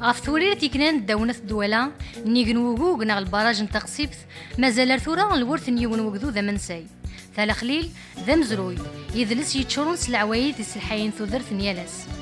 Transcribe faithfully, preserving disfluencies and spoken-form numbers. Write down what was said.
Ɣef Tewrirt yeknan ddaw n At Dwala, nnig n wugug neɣ lbaraj n Taxsibt, mazal ar tura lwert n yiwen wegdud amensay. Talaxlil d amezruy, idles yeččuren s leɛwayed iselḥayen tudert n yal ass.